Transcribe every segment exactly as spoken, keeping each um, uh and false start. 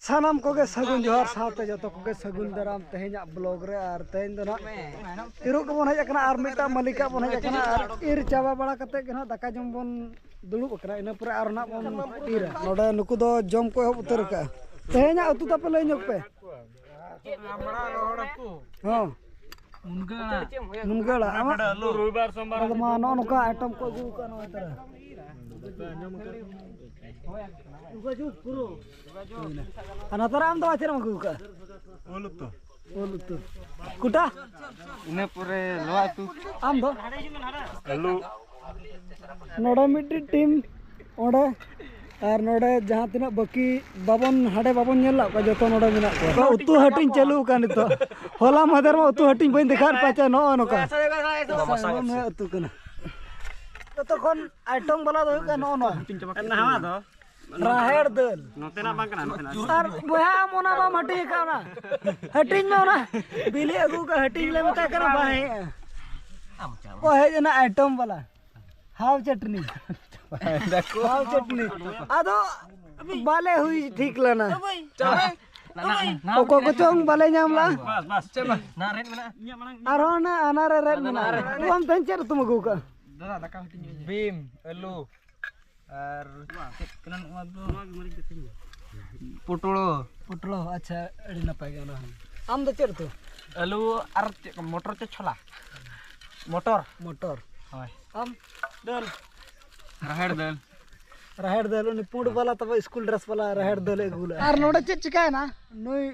ᱥᱟᱱᱟᱢ ᱠᱚᱜᱮ ᱥᱟᱹᱜᱩᱱ ᱡᱚᱦᱟᱨ, ᱥᱟᱶᱛᱮ ᱡᱚᱛᱚ ᱠᱚᱜᱮ ᱥᱟᱹᱜᱩᱱ ᱫᱟᱨᱟᱢ᱾ ᱛᱮᱦᱮᱧᱟᱜ ᱵᱞᱚᱜ ᱨᱮ ᱟᱨ ᱛᱮᱦᱮᱧ ᱫᱚ ᱱᱟᱦᱟᱜ ᱤᱨᱚᱜ ᱜᱮᱵᱚᱱ ᱦᱮᱡ ᱟᱠᱟᱱᱟ ᱟᱨ ᱢᱤᱫᱴᱟᱝ ᱢᱟᱹᱞᱤᱠᱟᱜ ᱵᱚᱱ ᱦᱮᱡ ᱟᱠᱟᱱᱟ ᱟᱨ ᱤᱨ ᱪᱟᱵᱟ ᱵᱟᱲᱟ ᱠᱟᱛᱮ ᱜᱮ ᱱᱟᱦᱟᱜ ᱫᱟᱠᱟ ᱡᱚᱢ ᱵᱚᱱ ᱫᱩᱲᱩᱵ ᱟᱠᱟᱱᱟ᱾ ᱤᱱᱟᱹ ᱯᱚᱨᱮ ᱟᱨ ᱱᱟᱦᱟᱜ ᱵᱚᱱ ᱤᱨᱟ᱾ ᱱᱚᱰᱮ ᱱᱩᱠᱩ ᱫᱚ ᱡᱚᱢ ᱠᱚ ᱮᱦᱚᱵ ᱩᱛᱟᱹᱨ ᱟᱠᱟᱜᱼᱟ᱾ ᱛᱮᱦᱮᱧᱟᱜ ᱩᱛᱩ ᱛᱟᱯᱮ ᱞᱟᱹᱭ ᱧᱚᱜ ᱯᱮ᱾ ᱦᱚᱸ᱾ ᱢᱩᱱᱜᱟᱹ ᱟᱲᱟᱜ᱾ ᱢᱩᱱᱜᱟᱹ ᱟᱲᱟᱜ, ᱟᱢᱟᱜ? ᱨᱚᱵᱤᱵᱟᱨ, ᱥᱳᱢᱵᱟᱨ᱾ ᱟᱫᱚ ᱢᱟ, ᱱᱚᱜᱼᱚ ᱱᱚᱝᱠᱟ ᱟᱭᱴᱮᱢ ᱠᱚ ᱟᱹᱜᱩ ᱟᱠᱟᱫ ᱱᱚᱜᱼᱚᱭ ᱛᱟᱨᱟ᱾ ᱟᱨ ᱱᱚᱛᱮ ᱨᱮ ᱟᱢ ᱫᱚ ᱪᱮᱫ ᱮᱢ ᱟᱹᱜᱩ ᱟᱠᱟᱫᱼᱟ? ᱩᱞ ᱩᱛᱩ᱾ ᱩᱞ ᱩᱛᱩ᱾ ᱠᱩᱴᱟ? ᱤᱱᱟᱹ ᱯᱚᱨᱮ ᱞᱚᱣᱟ ᱩᱛᱩ᱾ ᱟᱢ ᱫᱚ? ᱟᱹᱞᱩ᱾ ᱱᱚᱰᱮ ᱢᱤᱫᱴᱤᱡ ᱴᱤᱢ, ᱚᱸᱰᱮ, ᱟᱨ ᱱᱚᱰᱮ ᱡᱟᱦᱟᱸ ᱛᱤᱱᱟᱹᱜ ᱵᱟᱹᱠᱤ ᱵᱟᱵᱚᱱ, ᱦᱟᱸᱰᱮ ᱵᱟᱵᱚᱱ ᱧᱮᱞ ᱞᱮᱫ ᱠᱚᱣᱟ, ᱡᱚᱛᱚ ᱱᱚᱰᱮ ᱢᱮᱱᱟᱜ ᱠᱚᱣᱟ᱾ ᱩᱛᱩ ᱦᱟᱹᱴᱤᱧ ᱪᱟᱹᱞᱩ ᱟᱠᱟᱱ ᱱᱤᱛᱚᱜ᱾ ᱦᱚᱞᱟ ᱢᱟᱦᱫᱮᱨ ᱢᱟ ᱩᱛᱩ ᱦᱟᱹᱴᱤᱧ ᱵᱟᱹᱧ ᱫᱮᱠᱷᱟᱣ ᱯᱟᱪᱮ ᱱᱚᱜᱼᱚᱭ ᱱᱚᱝᱠᱟ᱾ ᱱᱚᱣᱟ ᱩᱛᱩ ᱠᱟᱱᱟ᱾ ᱡᱚᱛᱚ ᱠᱷᱚᱱ ᱟᱭᱴᱮᱢ ᱵᱟᱞᱟ ᱫᱚ ᱦᱩᱭᱩᱜ ᱠᱟᱱᱟ ᱱᱚᱜᱼᱚ ᱱᱚᱣᱟ᱾ ᱱᱟᱣᱟ ᱫᱚ? ᱨᱟᱦᱮᱲ ᱫᱟᱹᱞ᱾ ᱱᱚᱛᱮᱱᱟᱜ ᱵᱟᱝ ᱠᱟᱱᱟ, ᱱᱚᱛᱮᱱᱟᱜ᱾ ᱟᱨ ᱵᱚᱭᱦᱟ, ᱟᱢ ᱚᱱᱟ ᱵᱟᱢ ᱦᱟᱹᱴᱤᱧ ᱟᱠᱟᱫ ᱚᱱᱟ᱾ ᱦᱟᱹᱴᱤᱧ ᱢᱮ ᱚᱱᱟ᱾ ᱵᱤᱞᱤ ᱟᱹᱜᱩ ᱟᱠᱟᱫ, ᱦᱟᱹᱴᱤᱧ ᱞᱮ ᱢᱮᱛᱟᱭ ᱠᱟᱱᱟ, ᱵᱟᱭ ᱦᱮᱡ ᱮᱱᱟ᱾ ᱚ, ᱦᱮᱡ ᱮᱱᱟ ᱟᱭᱴᱮᱢ ᱵᱟᱞᱟ᱾ ᱦᱟᱣ ᱪᱟᱴᱱᱤ᱾ ᱦᱟᱣ ᱪᱟᱴᱱᱤ᱾ ᱟᱫᱚ ᱵᱟᱞᱮ ᱦᱩᱭ ᱴᱷᱤᱠ ᱞᱮᱱᱟ᱾ ᱚᱠᱚᱭ ᱠᱚᱪᱚᱝ ᱵᱟᱞᱮ ᱧᱟᱢ ᱞᱮᱫᱼᱟ᱾ ᱵᱟᱥ, ᱵᱟᱥ, ᱪᱮᱫ ᱵᱟᱝ? ᱟᱨᱦᱚᱸ ᱚᱱᱟ ᱦᱟᱱᱟ ᱨᱮ ᱨᱮᱫ ᱢᱮᱱᱟᱜᱼᱟ᱾ ᱟᱢ ᱛᱮᱦᱮᱧ ᱪᱮᱫ ᱩᱛᱩᱢ ᱟᱹᱜᱩ ᱟᱠᱟᱫᱼᱟ? ᱵᱤᱢ, ᱟᱹᱞᱩ, ᱟᱨ ᱪᱮᱫ ᱠᱟᱱᱟ ᱱᱚᱣᱟ ᱫᱚ? ᱯᱚᱴᱚᱲᱚ᱾ ᱯᱚᱴᱚᱲᱚ, ᱟᱪᱪᱷᱟ, ᱟᱹᱰᱤ ᱱᱟᱯᱟᱭ ᱜᱮ ᱚᱱᱟ ᱦᱚᱸ᱾ ᱟᱢ ᱫᱚ ᱪᱮᱫ ᱩᱛᱩ? ᱟᱹᱞᱩ ᱟᱨ ᱪᱮᱫ ᱠᱚ, ᱢᱚᱴᱚᱨ ᱪᱚ ᱪᱷᱚᱞᱟ? ᱢᱚᱴᱚᱨ᱾ ᱢᱚᱴᱚᱨ᱾ ᱦᱳᱭ᱾ ᱟᱢ? ᱫᱟᱹᱞ᱾ ᱨᱟᱦᱮᱲ ᱫᱟᱹᱞ᱾ ᱨᱟᱦᱮᱲ ᱫᱟᱹᱞ, ᱩᱱᱤ ᱯᱩᱸᱰ ᱵᱟᱞᱟ ᱛᱟᱵᱚ ᱥᱠᱩᱞ ᱰᱨᱮᱥ ᱵᱟᱞᱟ ᱨᱟᱦᱮᱲ ᱫᱟᱹᱞ ᱮ ᱟᱹᱜᱩ ᱞᱮᱫᱼᱟ᱾ ᱟᱨ ᱱᱚᱰᱮ ᱪᱮᱫ ᱪᱤᱠᱟᱭᱮᱱᱟ? ᱱᱩᱭ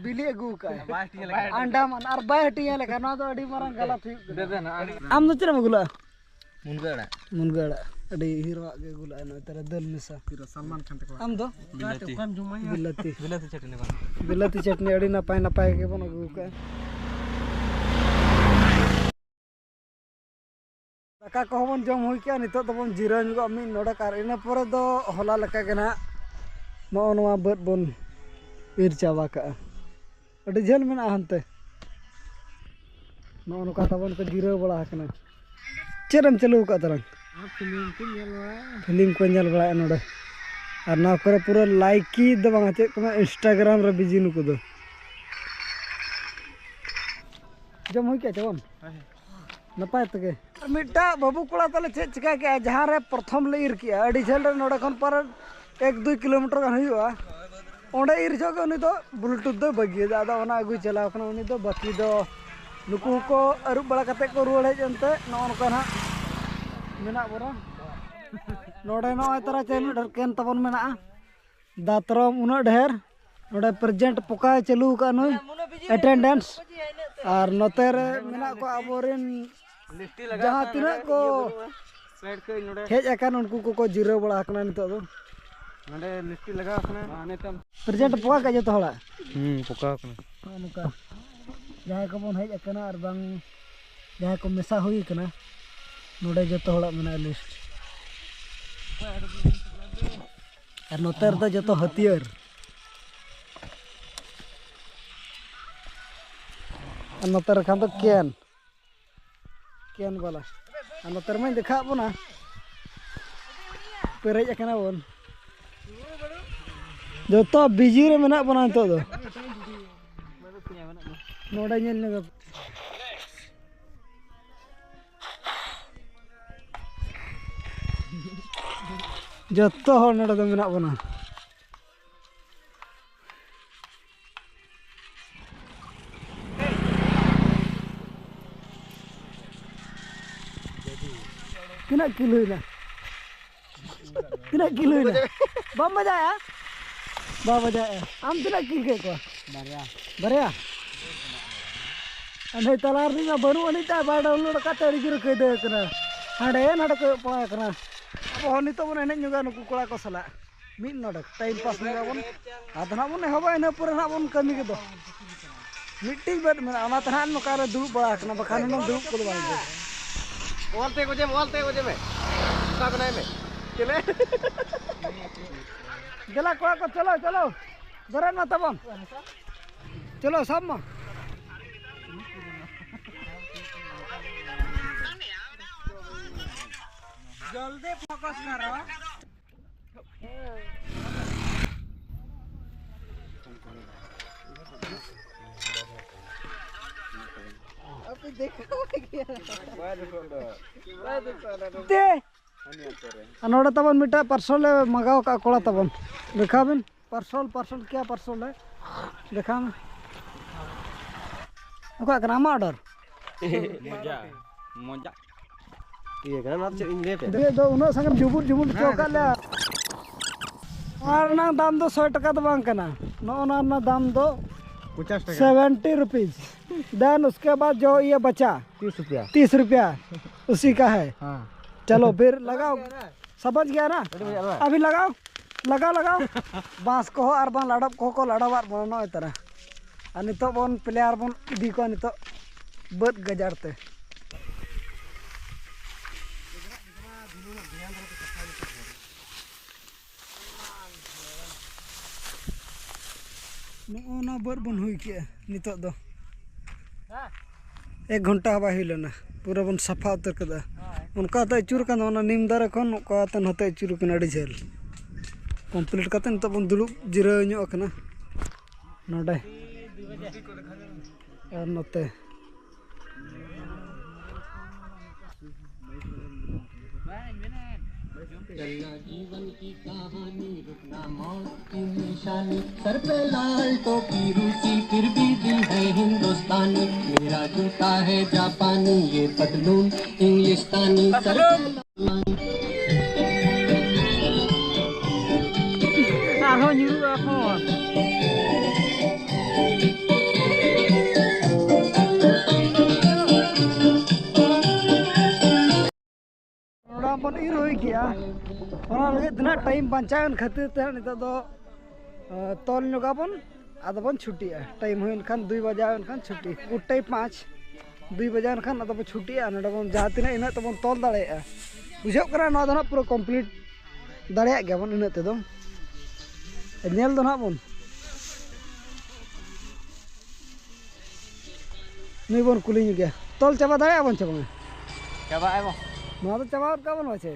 ᱵᱤᱞᱤ ᱟᱹᱜᱩ ᱟᱠᱟᱫᱼᱟᱭ᱾ ᱵᱟᱭ ᱦᱟᱹᱴᱤᱧ ᱞᱮᱠᱷᱟᱱ᱾ ᱟᱱᱰᱟᱢᱟᱱ, ᱟᱨ ᱵᱟᱭ ᱦᱟᱹᱴᱤᱧ ᱞᱮᱠᱷᱟᱱ, ᱱᱚᱣᱟ ᱫᱚ ᱟᱹᱰᱤ ᱢᱟᱨᱟᱝ ᱜᱟᱞᱟᱛ ᱦᱩᱭᱩᱜ ᱠᱟᱱᱟ᱾ ᱫᱮ ᱫᱮ ᱱᱟ, ᱟᱹᱰᱤ ᱟᱢ ᱫᱚ ᱪᱮᱫ ᱮᱢ ᱟᱹᱜᱩ ᱞᱮᱫᱼᱟ? ᱢᱩᱱᱜᱟᱹ ᱟᱲᱟᱜ᱾ ᱢᱩᱱᱜᱟᱹ ᱟᱲᱟᱜ᱾ ᱟᱹᱰᱤ ᱦᱤᱨᱣᱟᱜ ᱜᱮ ᱟᱹᱜᱩ ᱞᱮᱫᱼᱟᱭ ᱱᱚᱜᱼᱚᱭ ᱛᱟᱨᱟ ᱫᱟᱹᱞ ᱢᱮᱥᱟ᱾ ᱥᱟᱞᱢᱟᱱ ᱠᱷᱟᱱ ᱛᱟᱠᱚ᱾ ᱟᱢ ᱫᱚ? ᱵᱤᱞᱟᱹᱛᱤ᱾ ᱵᱤᱞᱟᱹᱛᱤ᱾ ᱵᱤᱞᱟᱹᱛᱤ ᱪᱟᱹᱴᱱᱤ ᱵᱟᱝ᱾ ᱵᱤᱞᱟᱹᱛᱤ ᱪᱟᱹᱴᱱᱤ ᱟᱹᱰᱤ ᱱᱟᱯᱟᱭ ᱱᱟᱯᱟᱭ ᱜᱮᱵᱚᱱ ᱟᱹᱜᱩ ᱟᱠᱟᱫᱼᱟ᱾ ᱫᱟᱠᱟ ᱠᱚᱦᱚᱸ ᱵᱚᱱ ᱡᱚᱢ ᱦᱩᱭ ᱠᱮᱜᱼᱟ, ᱱᱤᱛᱚᱜ ᱫᱚᱵᱚᱱ ᱡᱤᱨᱟᱹᱣ ᱧᱚᱜᱚᱜᱼᱟ ᱢᱤᱫ ᱱᱚᱰᱮᱠ, ᱟᱨ ᱤᱱᱟᱹ ᱯᱚᱨᱮ ᱫᱚ ᱦᱚᱞᱟ ᱞᱮᱠᱟ ᱜᱮ ᱱᱟᱦᱟᱜ ᱱᱚᱜᱼᱚ ᱱᱚᱣᱟ ᱵᱟᱹᱫᱽ ᱵᱚᱱ ᱤᱨ ᱪᱟᱵᱟ ᱠᱟᱜᱼᱟ᱾ ᱟᱹᱰᱤ ᱡᱷᱟᱹᱞ ᱢᱮᱱᱟᱜᱼᱟ ᱦᱟᱱᱛᱮ᱾ ᱱᱚᱜᱼᱚ ᱱᱚᱝᱠᱟ ᱛᱟᱵᱚᱱ ᱠᱚ ᱡᱤᱨᱟᱹᱣ ᱵᱟᱲᱟ ᱟᱠᱟᱱᱟ᱾ ᱪᱮᱫ ᱮᱢ ᱪᱟᱹᱞᱩ ᱟᱠᱟᱫ ᱛᱟᱞᱟᱝ? ᱟᱨ ᱯᱷᱤᱞᱢ ᱠᱚᱧ ᱧᱮᱞ ᱵᱟᱲᱟᱭᱟ᱾ ᱯᱷᱤᱞᱢ ᱠᱚ ᱧᱮᱞ ᱵᱟᱲᱟᱭᱟ ᱱᱚᱰᱮ᱾ ᱟᱨ ᱱᱚᱣᱟ ᱠᱚᱨᱮ ᱯᱩᱨᱟᱹ ᱞᱟᱭᱠᱤ ᱫᱚ ᱵᱟᱝ, ᱪᱮᱫ ᱠᱚ ᱢᱮᱱᱟ, ᱤᱱᱥᱴᱟᱜᱨᱟᱢ ᱨᱮ ᱵᱤᱡᱤ ᱱᱩᱠᱩ ᱫᱚ᱾ ᱡᱚᱢ ᱦᱩᱭ ᱠᱮᱫ ᱪᱮ ᱵᱟᱝ? ᱱᱟᱯᱟᱭ ᱛᱮᱜᱮ᱾ ᱟᱨ ᱢᱤᱫᱴᱟᱜ ᱵᱟᱹᱵᱩ ᱠᱚᱲᱟ ᱛᱟᱞᱮ ᱪᱮᱫ ᱪᱤᱠᱟ ᱠᱮᱜᱼᱟ, ᱡᱟᱦᱟᱸ ᱨᱮ ᱯᱨᱚᱛᱷᱚᱢ ᱞᱮ ᱤᱨ ᱠᱮᱜᱼᱟ, ᱟᱹᱰᱤ ᱡᱷᱟᱹᱞ ᱨᱮ, ᱱᱚᱰᱮ ᱠᱷᱚᱱ ᱯᱟᱨ ᱮᱠ ᱫᱩᱭ ᱠᱤᱞᱳᱢᱤᱴᱟᱨ ᱜᱟᱱ ᱦᱩᱭᱩᱜᱼᱟ, ᱚᱸᱰᱮ ᱤᱨ ᱡᱚᱦᱚᱜ ᱜᱮ ᱩᱱᱤ ᱫᱚ ᱵᱞᱩᱴᱩᱛᱷ ᱫᱚᱭ ᱵᱟᱹᱜᱤᱭᱟᱫᱟ᱾ ᱟᱫᱚ ᱚᱱᱟ ᱟᱹᱜᱩᱭ ᱪᱟᱞᱟᱣ ᱠᱟᱱᱟ ᱩᱱᱤ ᱫᱚ᱾ ᱵᱟᱹᱠᱤ ᱫᱚ ᱱᱩᱠᱩ ᱦᱚᱸᱠᱚ ᱟᱹᱨᱩᱵ ᱵᱟᱲᱟ ᱠᱟᱛᱮ ᱠᱚ ᱨᱩᱣᱟᱹᱲ ᱦᱮᱡ ᱮᱱᱛᱮ ᱱᱚᱜᱼᱚ ᱱᱚᱝᱠᱟ ᱱᱟᱦᱟᱜ ᱢᱮᱱᱟᱜ ᱵᱚᱱᱟ᱾ ᱱᱚᱰᱮ ᱱᱚᱜᱼᱚᱭ ᱛᱟᱨᱟ ᱪᱮ ᱢᱤᱫ ᱰᱷᱮᱨ ᱠᱮᱱ ᱛᱟᱵᱚᱱ ᱢᱮᱱᱟᱜᱼᱟ, ᱫᱟᱛᱨᱚᱢ ᱩᱱᱟᱹᱜ ᱰᱷᱮᱨ᱾ ᱱᱚᱰᱮ ᱯᱨᱮᱡᱮᱱᱴ ᱯᱚᱠᱟᱭ ᱪᱟᱹᱞᱩ ᱟᱠᱟᱫ ᱱᱩᱭ ᱮᱴᱮᱱᱰᱮᱱᱥ᱾ ᱟᱨ ᱱᱚᱛᱮ ᱨᱮ ᱢᱮᱱᱟᱜ ᱠᱚᱣᱟ ᱟᱵᱚᱨᱮᱱ ᱡᱟᱦᱟᱸ ᱛᱤᱱᱟᱹᱜ ᱠᱚ ᱦᱮᱡ ᱟᱠᱟᱱ, ᱩᱱᱠᱩ ᱠᱚᱠᱚ ᱡᱤᱨᱟᱹᱣ ᱵᱟᱲᱟ ᱟᱠᱟᱱᱟ ᱱᱤᱛᱚᱜ ᱫᱚ᱾ ᱱᱚᱰᱮ ᱞᱤᱯᱴᱤ ᱞᱟᱜᱟᱣ ᱟᱠᱟᱱᱟ᱾ ᱯᱨᱮᱡᱮᱱᱴ ᱯᱚᱠᱟ ᱠᱟᱜ ᱡᱚᱛᱚ ᱦᱚᱲᱟᱜ᱾ ᱦᱩᱸ, ᱯᱚᱠᱟᱣ ᱠᱟᱱᱟ᱾ ᱱᱚᱜᱼᱚ ᱱᱚᱝᱠᱟ ᱡᱟᱦᱟᱸᱭ ᱠᱚᱵᱚᱱ ᱦᱮᱡ ᱟᱠᱟᱱᱟ ᱟᱨ ᱵᱟᱝ ᱡᱟᱦᱟᱸᱭ ᱠᱚ ᱢᱮᱥᱟ ᱦᱩᱭ ᱟᱠᱟᱱᱟ, ᱱᱚᱰᱮ ᱡᱚᱛᱚ ᱦᱚᱲᱟᱜ ᱢᱮᱱᱟᱜᱼᱟ ᱞᱤᱥᱴ᱾ ᱟᱨ ᱱᱚᱛᱮ ᱨᱮᱫᱚ ᱡᱚᱛᱚ ᱦᱟᱹᱛᱭᱟᱹᱨ᱾ ᱟᱨ ᱱᱚᱛᱮ ᱨᱮᱠᱷᱟᱱ ᱫᱚ ᱠᱮᱱ, ᱠᱮᱱ ᱵᱟᱞᱟ᱾ ᱟᱨ ᱱᱚᱛᱮ ᱨᱮᱢᱟᱧ ᱫᱮᱠᱷᱟᱣᱟᱫ ᱵᱚᱱᱟ, ᱯᱮᱨᱮᱡ ᱟᱠᱟᱱᱟ ᱵᱚᱱ᱾ ᱡᱚᱛᱚ ᱵᱤᱡᱤ ᱨᱮ ᱢᱮᱱᱟᱜ ᱵᱚᱱᱟ ᱱᱤᱛᱚᱜ ᱫᱚ᱾ ᱱᱚᱰᱮ ᱧᱮᱞ ᱧᱚᱜ ᱡᱚᱛᱚ ᱦᱚᱲ ᱱᱚᱰᱮ ᱫᱚ ᱢᱮᱱᱟᱜ ᱵᱚᱱᱟ᱾ ᱛᱤᱱᱟᱹᱜ ᱠᱤᱞ ᱦᱩᱭᱱᱟ? ᱛᱤᱱᱟᱹᱜ ᱠᱤᱞ ᱦᱩᱭᱱᱟ? ᱵᱟᱢ ᱵᱟᱡᱟᱭᱟ? ᱵᱟᱢ ᱵᱟᱡᱟᱭᱟ᱾ ᱟᱢ ᱛᱤᱱᱟᱹᱜ ᱠᱤᱞ ᱠᱮᱫ ᱠᱚᱣᱟ? ᱵᱟᱨᱭᱟ᱾ ᱵᱟᱨᱭᱟ? ᱟᱨ ᱱᱩᱭ ᱛᱟᱞᱟ ᱨᱤᱱᱤᱡ ᱢᱟ ᱵᱟᱹᱱᱩᱜ ᱟᱹᱱᱤᱡ ᱛᱟᱭ, ᱵᱟᱭ ᱰᱟᱣᱩᱱᱞᱳᱰ ᱟᱠᱟᱫ ᱛᱮ ᱟᱹᱰᱤ ᱡᱳᱨᱮ ᱠᱟᱹᱭᱫᱟᱹ ᱟᱠᱟᱱᱟ᱾ ᱦᱟᱸᱰᱮ ᱱᱟᱰᱮ ᱠᱚᱭᱚᱜ ᱯᱟᱲᱟ ᱟᱠᱟᱱᱟ᱾ ᱟᱵᱚ ᱦᱚᱸ ᱱᱤᱛᱚᱜ ᱵᱚᱱ ᱮᱱᱮᱡ ᱧᱚᱜᱟ ᱱᱩᱠᱩ ᱠᱚᱲᱟ ᱠᱚ ᱥᱟᱞᱟᱜ᱾ ᱢᱤᱫ ᱱᱚᱰᱮᱠ ᱴᱟᱭᱤᱢ ᱯᱟᱥ ᱧᱚᱜ ᱟᱵᱚᱱ᱾ ᱟᱫᱚ ᱱᱟᱦᱟᱜ ᱵᱚᱱ ᱮᱦᱚᱵᱟ, ᱤᱱᱟᱹ ᱯᱚᱨᱮ ᱱᱟᱦᱟᱜ ᱵᱚᱱ ᱠᱟᱹᱢᱤ ᱜᱚᱫᱚ᱾ ᱢᱤᱫᱴᱤᱡ ᱵᱮᱰ ᱢᱮᱱᱟᱜᱼᱟ, ᱚᱱᱟ ᱛᱮ ᱱᱟᱦᱟᱜ ᱱᱚᱝᱠᱟ ᱞᱮ ᱫᱩᱲᱩᱵ ᱵᱟᱲᱟ ᱟᱠᱟᱱᱟ, ᱵᱟᱠᱷᱟᱱ ᱦᱩᱱᱟᱹᱝ ᱫᱩᱲᱩᱵ ᱠᱚᱫᱚ ᱵᱟᱝ ᱦᱩᱭᱩᱜᱼᱟ᱾ ᱚᱞ ᱛᱮ ᱜᱚᱡᱮ ᱢᱮ, ᱚᱞ ᱛᱮ ᱜᱚᱡᱮ ᱢᱮ᱾ ᱚᱱᱠᱟ ᱵᱮᱱᱟᱭ ᱢᱮ᱾ ᱪᱮᱞᱮ? ᱫᱮᱞᱟ ᱠᱚᱲᱟ ᱠᱚ, ᱪᱚᱞᱚ, ᱪᱚᱞᱚ᱾ ᱵᱮᱨᱮᱫ ᱢᱟ ᱛᱟᱵᱚᱱ᱾ ᱪᱚᱞᱚ, ᱥᱟᱵ ᱢᱟ᱾ ᱡᱚᱞᱫᱤ ᱯᱷᱳᱠᱟᱥ ᱠᱟᱨᱚ᱾ ᱛᱮ ᱟᱨ ᱱᱚᱰᱮ ᱛᱟᱵᱚᱱ ᱢᱤᱫᱴᱟᱝ ᱯᱟᱨᱥᱚᱞ ᱮ ᱢᱟᱜᱟᱣ ᱠᱟᱜᱼᱟ ᱠᱚᱲᱟ ᱛᱟᱵᱚᱱ᱾ ᱫᱮᱠᱷᱟᱣ ᱵᱤᱱ, ᱯᱟᱨᱥᱚᱞ, ᱯᱟᱨᱥᱚᱞ, ᱠᱮᱭᱟ ᱯᱟᱨᱥᱚᱞ ᱮ ᱫᱮᱠᱷᱟᱣ ᱢᱮ᱾ ᱚᱠᱟ ᱠᱟᱱᱟ ᱟᱢᱟᱜ ᱚᱰᱟᱨ? ᱢᱚᱡᱟ, ᱢᱚᱡᱟ᱾ ᱤᱭᱟᱹ ᱠᱟᱱᱟ, ᱱᱚᱣᱟ ᱫᱚ ᱪᱮᱫ ᱤᱧ ᱞᱟᱹᱭ ᱟᱯᱮᱭᱟ? ᱫᱮ ᱫᱚ ᱩᱱᱟᱹᱜ ᱥᱟᱸᱜᱮᱢ ᱡᱩᱵᱩᱫ ᱡᱩᱵᱩᱫ ᱦᱚᱪᱚ ᱟᱠᱟᱫ ᱞᱮᱭᱟ᱾ ᱱᱚᱣᱟ ᱨᱮᱱᱟᱜ ᱫᱟᱢ ᱫᱚ ᱥᱚᱭ ᱴᱟᱠᱟ ᱫᱚ ᱵᱟᱝ ᱠᱟᱱᱟ, ᱱᱚᱜᱼᱚ ᱱᱚᱣᱟ ᱨᱮᱱᱟᱜ ᱫᱟᱢ ᱫᱚ ᱯᱚᱪᱟᱥ ᱴᱟᱠᱟ᱾ Seventy rupees. Then उसके बाद जो ये बचा तीस रुपया। तीस रुपया उसी का है। हाँ। चलो फिर लगाओ, समझ गया ना? अभी लगाओ, लगाओ, लगाओ। ᱵᱟᱸᱥ ᱠᱚᱦᱚᱸ ᱟᱨ ᱵᱟᱝ ᱞᱟᱰᱚᱵ ᱠᱚᱦᱚᱸ ᱠᱚ ᱞᱟᱰᱚᱵᱟᱫ ᱵᱚᱱᱟ ᱱᱚᱜᱼᱚᱭ ᱛᱟᱨᱟ᱾ ᱟᱨ ᱱᱤᱛᱚᱜ ᱵᱚᱱ ᱯᱞᱮᱭᱟᱨ ᱵᱚᱱ ᱤᱫᱤ ᱠᱚᱣᱟ ᱱᱤᱛᱚᱜ ᱵᱟᱹᱫᱽ ᱜᱟᱡᱟᱲ ᱛᱮ᱾ ᱱᱚᱜᱼᱚ ᱱᱚᱣᱟ ᱵᱟᱹᱫᱽ ᱵᱚᱱ ᱦᱩᱭ ᱠᱮᱜᱼᱟ ᱱᱤᱛᱚᱜ ᱫᱚ᱾ ᱮᱠ ᱜᱷᱚᱱᱴᱟ ᱦᱚᱸ ᱵᱟᱭ ᱦᱩᱭ ᱞᱮᱱᱟ, ᱯᱩᱨᱟᱹ ᱵᱚᱱ ᱥᱟᱯᱷᱟ ᱩᱛᱟᱹᱨ ᱠᱮᱫᱟ᱾ ᱚᱱᱠᱟ ᱛᱮ ᱟᱹᱪᱩᱨ ᱠᱟᱱᱟ, ᱚᱱᱟ ᱱᱤᱢ ᱫᱟᱨᱮ ᱠᱷᱚᱱ ᱚᱱᱠᱟ ᱛᱮ ᱱᱚᱛᱮ ᱟᱹᱪᱩᱨ ᱠᱟᱱᱟ, ᱟᱹᱰᱤ ᱡᱷᱟᱹᱞ᱾ ᱠᱚᱢᱯᱞᱤᱴ ᱠᱟᱛᱮ ᱱᱤᱛᱚᱜ ᱵᱚᱱ ᱫᱩᱲᱩᱵ ᱡᱤᱨᱟᱹᱣ ᱧᱚᱜ ᱟᱠᱟᱱᱟ ᱱᱚᱰᱮ᱾ ᱟᱨ ᱱᱚᱛᱮ चलना जीवन की कहानी, रुकना मौत की निशानी। सर पे लाल टोपी रूसी, फिर भी दिल है हिंदुस्तानी। मेरा जूता है जापानी, ये पतलून इंग्लिस्तानी। सर पे लाल आरᱦᱚᱸ ᱧᱩᱨᱩᱜᱼᱟ ᱯᱷᱳᱱ᱾ ᱚᱱᱟ ᱵᱚᱱ ᱤᱨ ᱦᱩᱭ ᱠᱮᱜᱼᱟ᱾ ᱚᱱᱟ ᱞᱟᱹᱜᱤᱫ ᱛᱤᱱᱟᱹᱜ ᱴᱟᱭᱤᱢ ᱵᱟᱧᱪᱟᱣ ᱮᱱ ᱠᱷᱟᱹᱛᱤᱨ ᱛᱮ ᱱᱤᱛᱚᱜ ᱫᱚ, ᱟ, ᱛᱚᱞ ᱧᱚᱜᱟᱵᱚᱱ, ᱟᱫᱚ ᱵᱚᱱ ᱪᱷᱩᱴᱤᱜᱼᱟ᱾ ᱴᱟᱭᱤᱢ ᱦᱩᱭᱮᱱ ᱠᱷᱟᱱ, ᱫᱩᱭ ᱵᱟᱡᱟᱣ ᱮᱱ ᱠᱷᱟᱱ ᱪᱷᱩᱴᱤ᱾ ᱩᱴᱟᱹᱭ ᱯᱟᱸᱪ, ᱫᱩᱭ ᱵᱟᱡᱟᱣ ᱮᱱ ᱠᱷᱟᱱ ᱟᱫᱚ ᱵᱚᱱ ᱪᱷᱩᱴᱤᱜᱼᱟ᱾ ᱱᱚᱰᱮ ᱵᱚᱱ ᱡᱟᱦᱟᱸ ᱛᱤᱱᱟᱹᱜ ᱤᱱᱟᱹᱜ ᱛᱮᱵᱚᱱ ᱛᱚᱞ ᱫᱟᱲᱮᱭᱟᱜᱼᱟ᱾ ᱵᱩᱡᱷᱟᱹᱜ ᱠᱟᱱᱟ ᱱᱚᱣᱟ ᱫᱚ ᱱᱟᱦᱟᱜ ᱯᱩᱨᱟᱹ ᱠᱚᱢᱯᱞᱤᱴ ᱫᱟᱲᱮᱭᱟᱜ ᱜᱮᱭᱟᱵᱚᱱ ᱤᱱᱟᱹᱜ ᱛᱮᱫᱚ᱾ ᱧᱮᱞ ᱫᱚ ᱱᱟᱦᱟᱜ ᱵᱚᱱ ᱱᱩᱭ ᱵᱚᱱ ᱠᱩᱞᱤ ᱧᱚᱜᱮᱭᱟ, ᱛᱚᱞ ᱪᱟᱵᱟ ᱫᱟᱲᱮᱭᱟᱜᱼᱟ ᱵᱚᱱ ᱪᱮ ᱵᱟᱝᱟ? ᱪᱟᱵᱟᱜᱼᱟ ᱵᱚᱱ᱾ ᱱᱚᱣᱟ ᱫᱚ ᱪᱟᱵᱟ ᱜᱚᱫ ᱠᱟᱜ ᱵᱚᱱ ᱯᱟᱪᱷᱮ᱾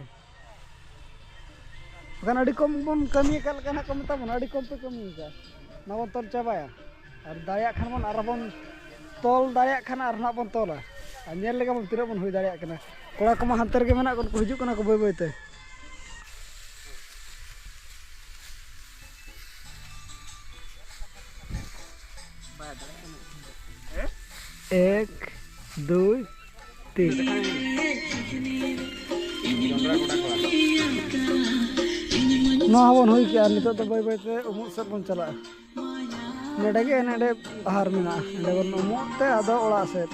ᱵᱟᱠᱷᱟᱱ ᱟᱹᱰᱤ ᱠᱚᱢ ᱵᱚᱱ ᱠᱟᱹᱢᱤ ᱟᱠᱟᱫ ᱞᱮᱠᱟ ᱱᱟᱦᱟᱜ ᱠᱚ ᱢᱮᱛᱟ ᱵᱚᱱᱟ, ᱟᱹᱰᱤ ᱠᱚᱢ ᱯᱮ ᱠᱟᱹᱢᱤ ᱟᱠᱟᱫᱼᱟ᱾ ᱱᱚᱣᱟ ᱵᱚᱱ ᱛᱚᱞ ᱪᱟᱵᱟᱭᱟ᱾ ᱟᱨ ᱫᱟᱲᱮᱭᱟᱜ ᱠᱷᱟᱱ ᱵᱚᱱ ᱟᱨᱦᱚᱸ ᱵᱚᱱ ᱛᱚᱞ ᱫᱟᱲᱮᱭᱟᱜ ᱠᱷᱟᱱ ᱟᱨ ᱱᱟᱜ ᱵᱚᱱ ᱛᱚᱞᱟ᱾ ᱟᱨ ᱧᱮᱞ ᱞᱮᱜᱮ ᱵᱚᱱ ᱛᱤᱱᱟᱹᱜ ᱵᱚᱱ ᱦᱩᱭ ᱫᱟᱲᱮᱭᱟᱜ ᱠᱟᱱᱟ᱾ ᱠᱚᱲᱟ ᱠᱚᱢᱟ ᱦᱟᱱᱛᱮ ᱨᱮᱜᱮ ᱢᱮᱱᱟᱜ ᱠᱚᱣᱟ, ᱩᱱᱠᱩ ᱦᱤᱡᱩᱜ ᱠᱟᱱᱟ ᱠᱚ ᱵᱟᱹᱭ ᱵᱟᱹᱭ ᱛᱮ᱾ ᱮᱠ, ᱫᱩᱭ, ᱛᱤᱱ᱾ ᱱᱚᱣᱟ ᱦᱚᱸᱵᱚᱱ ᱦᱩᱭ ᱠᱮᱜᱼᱟ, ᱱᱤᱛᱚᱜ ᱫᱚ ᱵᱟᱹᱭ ᱵᱟᱹᱭ ᱛᱮ ᱩᱢᱩᱜ ᱥᱮᱫ ᱵᱚᱱ ᱪᱟᱞᱟᱜᱼᱟ᱾ ᱱᱚᱰᱮ ᱜᱮ ᱱᱚᱰᱮ ᱟᱦᱟᱨ ᱢᱮᱱᱟᱜᱼᱟ, ᱱᱚᱰᱮ ᱵᱚᱱ ᱩᱢᱩᱜ ᱛᱮ ᱟᱫᱚ ᱚᱲᱟᱜ ᱥᱮᱫ᱾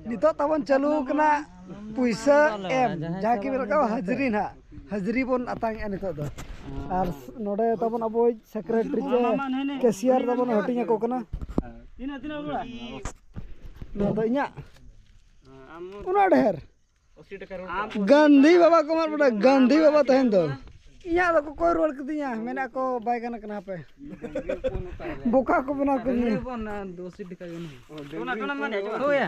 ᱱᱤᱛᱚᱜ ᱛᱟᱵᱚᱱ ᱪᱟᱹᱞᱩ ᱠᱟᱱᱟ ᱯᱩᱭᱥᱟᱹ ᱮᱢ, ᱡᱟᱦᱟᱸ ᱠᱤ ᱢᱮᱱᱟᱜ ᱠᱚᱣᱟ ᱦᱟᱹᱡᱨᱤ ᱱᱟᱦᱟᱜ, ᱦᱟᱹᱡᱨᱤ ᱵᱚᱱ ᱟᱛᱟᱝ ᱮᱜᱼᱟ ᱱᱤᱛᱚᱜ ᱫᱚ᱾ ᱟᱨ ᱱᱚᱰᱮ ᱛᱟᱵᱚᱱ ᱟᱵᱚᱭᱤᱡ ᱥᱮᱠᱨᱮᱴᱟᱨᱤ ᱪᱮ ᱠᱮᱥᱤᱭᱟᱨ ᱛᱟᱵᱚᱱ ᱦᱟᱹᱴᱤᱧ ᱟᱠᱚ ᱠᱟᱱᱟ᱾ ᱛᱤᱱᱟᱹᱜ, ᱛᱤᱱᱟᱹᱜ ᱚᱲᱟᱜ? ᱱᱚᱣᱟ ᱫᱚ ᱤᱧᱟᱹᱜ᱾ ᱟᱢ ᱩᱱᱟᱹᱜ ᱰᱷᱮᱨ᱾ ᱟᱥᱤ ᱴᱟᱠᱟ ᱨᱮ᱾ ᱜᱟᱱᱫᱷᱤ ᱵᱟᱵᱟ ᱠᱚ ᱢᱟᱨ ᱵᱚᱰᱟ, ᱜᱟᱱᱫᱷᱤ ᱵᱟᱵᱟ ᱛᱟᱦᱮᱱ ᱫᱚ᱾ ᱤᱧᱟᱹᱜ ᱫᱚ ᱠᱚ ᱠᱚᱭ ᱨᱩᱣᱟᱹᱲ ᱠᱤᱫᱤᱧᱟ, ᱢᱮᱱᱟ ᱠᱚ ᱵᱟᱭ ᱜᱟᱱ ᱠᱟᱱᱟ ᱦᱟᱯᱮ᱾ ᱵᱚᱠᱟ ᱠᱚ ᱵᱮᱱᱟᱣ ᱠᱤᱫᱤᱧᱟ᱾ ᱰᱟᱹᱝᱨᱤ ᱦᱚᱯᱚᱱ, ᱟᱨ ᱫᱚ ᱟᱥᱤ ᱴᱟᱠᱟ ᱜᱮ ᱚᱱᱟ᱾ ᱚ, ᱰᱟᱹᱝᱨᱤ ᱦᱚᱯᱚᱱ᱾ ᱦᱳᱭ᱾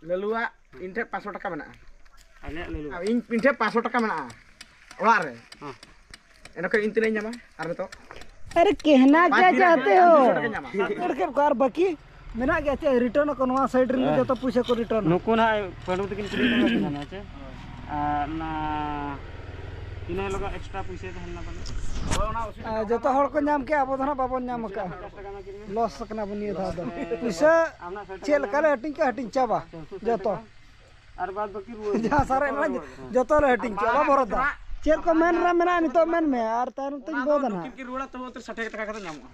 ᱞᱟᱹᱞᱩᱣᱟᱜ ᱤᱧ ᱴᱷᱮᱱ ᱯᱟᱸᱪᱥᱚ ᱴᱟᱠᱟ ᱢᱮᱱᱟᱜᱼᱟ᱾ ᱟᱞᱮᱭᱟᱜ ᱞᱟᱹᱞᱩ᱾ ᱟᱨ ᱤᱧ, ᱤᱧ ᱴᱷᱮᱱ ᱯᱟᱸᱪᱥᱚ ᱴᱟᱠᱟ ᱢᱮᱱᱟᱜᱼᱟ ᱚᱲᱟᱜ ᱨᱮ᱾ ᱦᱮᱸ᱾ ᱮᱱᱠᱷᱟᱱ ᱤᱧ ᱛᱤᱱᱟᱹᱜ ᱤᱧ ᱧᱟᱢᱟ ᱟᱨ ᱱᱤᱛᱚᱜ? ᱟᱨᱮ ᱠᱮᱦᱱᱟ ᱯᱟᱸᱪ ᱠᱮ ᱫᱤᱱ ᱨᱮ ᱪᱟᱦᱛᱮ ᱦᱳ? ᱯᱟᱸᱪᱥᱚ ᱴᱟᱠᱟᱧ ᱧᱟᱢᱟ᱾ ᱟᱨ ᱵᱟᱹᱠᱤ ᱢᱮᱱᱟᱜ ᱜᱮᱭᱟ ᱪᱮ? ᱨᱤᱴᱟᱨᱱ ᱟᱠᱚ ᱱᱚᱣᱟ ᱥᱟᱭᱤᱰ ᱨᱮᱱ ᱫᱚ ᱦᱮᱸ᱾ ᱡᱚᱛᱚ ᱯᱩᱭᱥᱟᱹ ᱠᱚ ᱨᱤᱴᱟᱨᱱᱟ᱾ ᱱᱩᱠᱩ ᱱᱟᱦᱟᱜ ᱯᱟᱹᱰᱩ ᱛᱟᱹᱠᱤᱱ ᱠᱩᱞᱤ ᱠᱟᱱᱟ ᱠᱤᱱ ᱦᱟᱸᱜ, ᱪᱮ? ᱟᱨ ᱚᱱᱟ ᱤᱱᱟᱹ ᱦᱤᱞᱳᱜ ᱮᱠᱥᱴᱨᱟ ᱯᱩᱭᱥᱟᱹ ᱛᱟᱦᱮᱸ ᱞᱮᱱᱟ ᱯᱟᱞᱮ? ᱟᱨ ᱡᱚᱛᱚ ᱦᱚᱲ ᱠᱚ ᱧᱟᱢ ᱠᱮᱜᱼᱟ, ᱟᱵᱚ ᱫᱚ ᱱᱟᱦᱟᱜ ᱵᱟᱵᱚᱱ ᱧᱟᱢ ᱟᱠᱟᱜᱼᱟ᱾ ᱯᱚᱧᱪᱟᱥ ᱴᱟᱠᱟ ᱮᱢᱟ ᱠᱤᱱ ᱢᱮ᱾ ᱞᱚᱥ ᱟᱠᱟᱱᱟ ᱵᱚᱱ ᱱᱤᱭᱟᱹ ᱫᱷᱟᱣ ᱫᱚ᱾ ᱯᱩᱭᱥᱟᱹ ᱟᱨ ᱚᱱᱟ ᱥᱟᱭᱤᱰ ᱪᱮᱫ ᱨᱮ ᱞᱮᱠᱟ ᱞᱮ ᱦᱟᱹᱴᱤᱧ ᱠᱟᱜᱼᱟ, ᱦᱟᱹᱴᱤᱧ ᱪᱟᱵᱟ ᱯᱚᱧᱪᱟᱥ ᱴᱟᱠᱟ᱾ ᱡᱚᱛᱚ᱾ ᱟᱨ ᱵᱟᱫ ᱵᱟᱹᱠᱤ ᱨᱩᱣᱟᱹᱲ᱾ ᱡᱟᱦᱟᱸ ᱥᱟᱨᱮᱡ ᱮᱱᱟ, ᱡᱚᱛᱚ ᱞᱮ ᱦᱟᱹᱴᱤᱧ ᱠᱮᱜᱼᱟ, ᱵᱟᱵᱚ ᱨᱚᱲ ᱫᱟ᱾ ᱪᱮᱫ ᱠᱚ ᱢᱮᱱ ᱨᱮ ᱢᱮᱱᱟᱜᱼᱟ, ᱱᱤᱛᱚᱜ ᱢᱮᱱ ᱢᱮ, ᱟᱨ ᱛᱟᱭᱱᱚᱢ ᱛᱮᱧ ᱚᱱᱟ ᱫᱚ ᱵᱚᱫ ᱟᱱᱟ᱾ ᱱᱩᱠᱤᱱ ᱠᱤᱱ ᱨᱩᱣᱟᱹᱲᱟ, ᱛᱚᱵᱮ ᱩᱛᱟᱹᱨ ᱥᱟᱴᱷ ᱦᱟᱡᱟᱨ ᱴᱟᱠᱟ ᱠᱟᱛᱮ ᱧᱟᱢᱚᱜᱼᱟ᱾